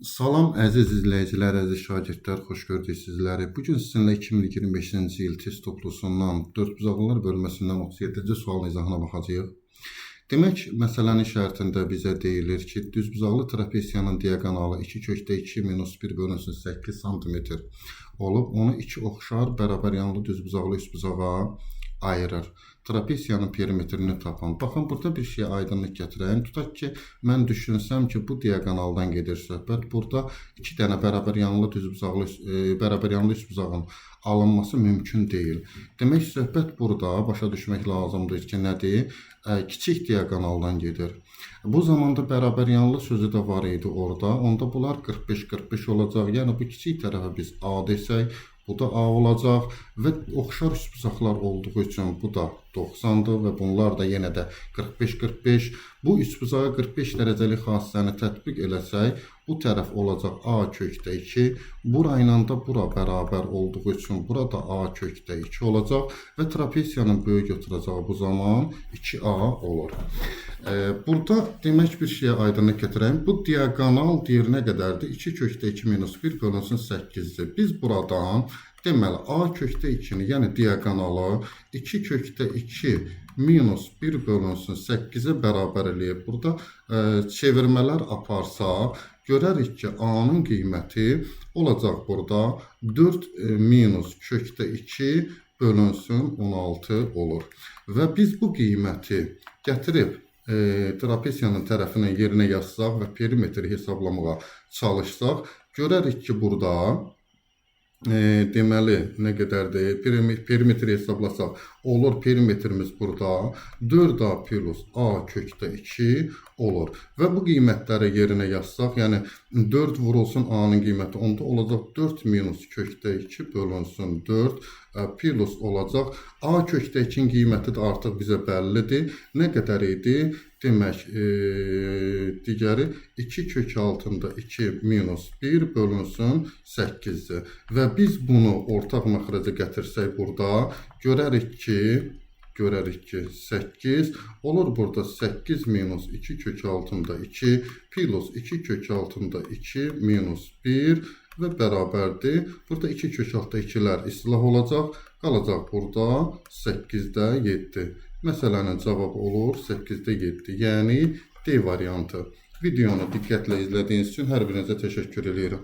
Salam əziz izləyicilər, əziz şagirdlər, xoş gördük sizləri. Bu gün sizinlə 2025-ci il test toplusundan dördbucaqlılar bölməsindən 37-ci sualın izahına baxacağıq. Demək, məsələnin şərtində bizə deyilir ki, düzbucaqlı trapesiyanın diaqonalı 2 kökdə 2 minus 1 bölünsün 8 sm olub, onu iki oxşar bərabər yanlı düzbucaqlı üçbucağa ayırır. Trapesiyanın perimetrini tapın. Baxın, burada bir şeyə aydınlıq gətirəyim. Tutaq ki, mən düşünsəm ki, bu diaqonaldan gedir söhbət. Burada iki dənə bərabər yanlı düzbucaqlı bərabər yanlı üçbucağın alınması mümkün deyil. Demək, söhbət burada başa düşmək lazımdır ki, nədir? Kiçik diaqonaldan gedir. Bu zamanda bərabər yanlı sözü də var idi orada. Onda bunlar 45-45 olacaq. Yəni bu kiçik tərəfə biz A desək, bu da A olacaq və oxşar üçbucaqlar olduğu üçün bu da 90-dır və bunlar da yenə də 45-45. Bu üçbucağa 45 dərəcəlik xassəni tətbiq eləsək, bu tərəf olacaq A kökdə 2, bura ilə də bura bərabər olduğu üçün burada A kökdə 2 olacaq və trapesiyanın böyük oturacağı bu zaman 2A olur. Burada demək bir şeyə aydınlıq gətirəyim. Bu diaqonal deyir nə qədərdir? 2 kökdə 2 minus 1 bölünsün 8-dir. Biz buradan deməli A kökdə 2-ni, yəni diaqonalı 2 kökdə 2 minus 1 bölünsün 8-ə bərabər eləyib burada çevirmələr aparsaq, görərik ki, A-nın qiyməti olacaq burada 4 minus kökdə 2 bölünsün 16 olur. Və biz bu qiyməti gətirib trapesiyanın tərəfinin yerinə yazsaq və perimetri hesablamağa çalışsaq, görərik ki, burada deməli nə qədərdir? Perimetri hesablasaq, olur perimetrimiz burada 4A plus A kökdə 2 olur. Və bu qiymətləri yerinə yazsaq, yəni 4 vurulsun A-nın qiyməti, onda olacaq 4 minus kökdə 2 bölünsün 4 plus olacaq. A kökdə 2-nin qiyməti də artıq bizə bəllidir. Nə qədər idi? Demək, digəri 2 kök altında 2 minus 1 bölünsün 8-dir. Və biz bunu ortaq məxrəcə gətirsək burada, görərik ki 8 olur burada 8 minus 2 kök altında 2 plus 2 kök altında 2 minus 1 və bərabərdir. Burada 2 kök altında 2-lər islah olacaq. Qalacaq burada 8-də 7. Məsələnin cavabı olur 8-də 7. Yəni D variantı. Videonu diqqətlə izlədiyiniz üçün hər birinizə təşəkkür eləyirəm.